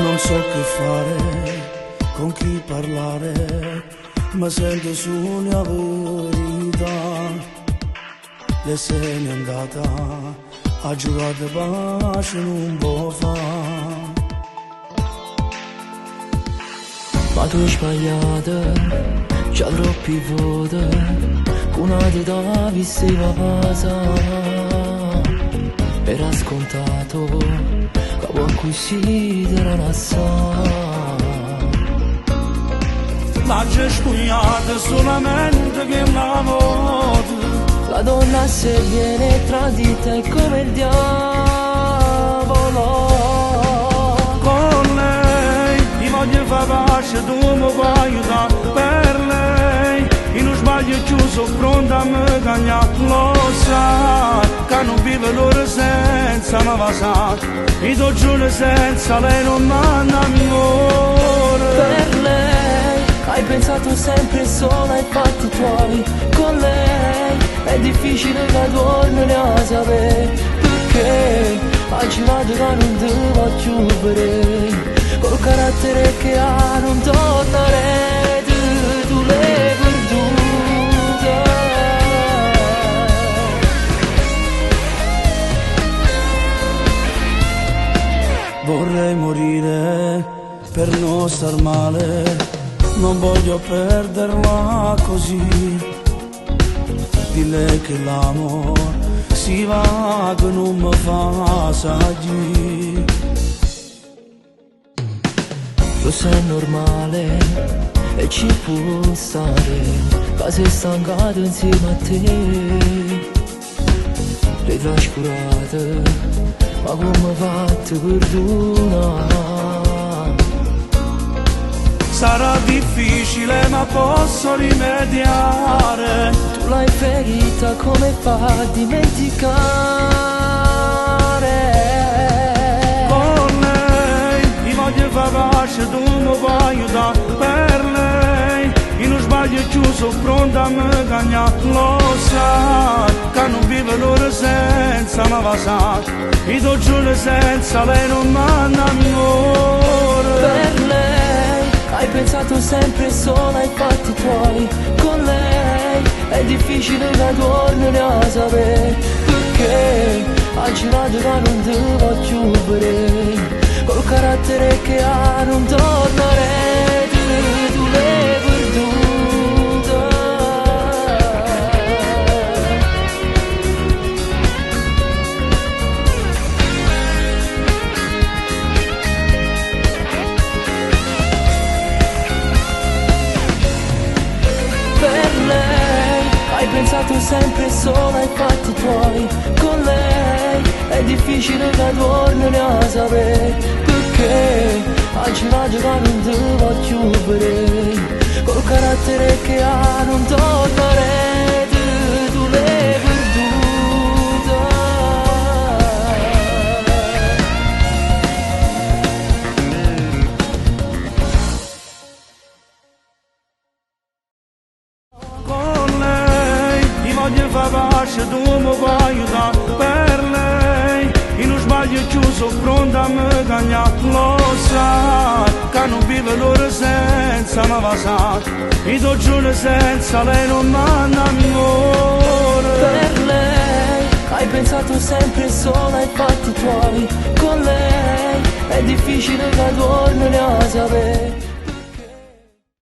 Non so che fare, con chi parlare, ma sento solo la verità. Lei se n'è andata, ha giurato pace non può fare. Ma tu hai sbagliato, già troppi voti, con una ti avessi pasa. Era scontato, che può così te la sa. L'ha spugnata solamente che una volta. La donna se viene tradita è come il diavolo. Con lei ti voglio far pace, tu mi puoi aiutare per lei. Io non sbaglio chiuso, pronta a me cagnare. Lo sa che non vive l'ora senza una vasata. Io ti giuro senza lei non manda amore. Per lei hai pensato sempre solo ai fatti tuoi. Con lei è difficile che torni a sapere perché hai giurato che non ti voglio vedere. Col carattere che ha non tornare tu, tu l'hai perduta. Vorrei morire per non star male, non voglio perderla così. Dille che l'amo si va che non mi fa salire. Lo sai è normale e ci può stare, ma sei stancato insieme a te. Le trascurate, ma come fate perdona? Sarà difficile ma posso rimediare. Tu l'hai ferita, come fa a dimenticare? Con lei ti voglio far pace, tu mi puoi aiutare per lei. Io non sbaglio chiuso, pronta a me cagnare. Lo sa che non vive l'ora senza una vasata. Io ti giuro senza lei non manda amore. Per lei hai pensato sempre solo ai fatti tuoi. Con lei è difficile che torni a sapere perché hai giurato che non ti voglio vedere. Col carattere che ha non tornare tu, tu l'hai perduta. Per lei hai pensato sempre solo ai fatti tuoi. Con lei è difficile che torni a sapere perché hai giurato che non ti voglio vedere. Col carattere che ha non tornare tu, tu l'hai perduta. Con lei ti voglio far pace, tu mi puoi aiutare per lei. Io non sbaglio chiuso, pronta a me cagnare. Lo sa che non vive l'ora senza una vasata. Io ti giuro senza lei non manda amore. Per lei hai pensato sempre solo ai fatti tuoi. Con lei è difficile che torni a sapere.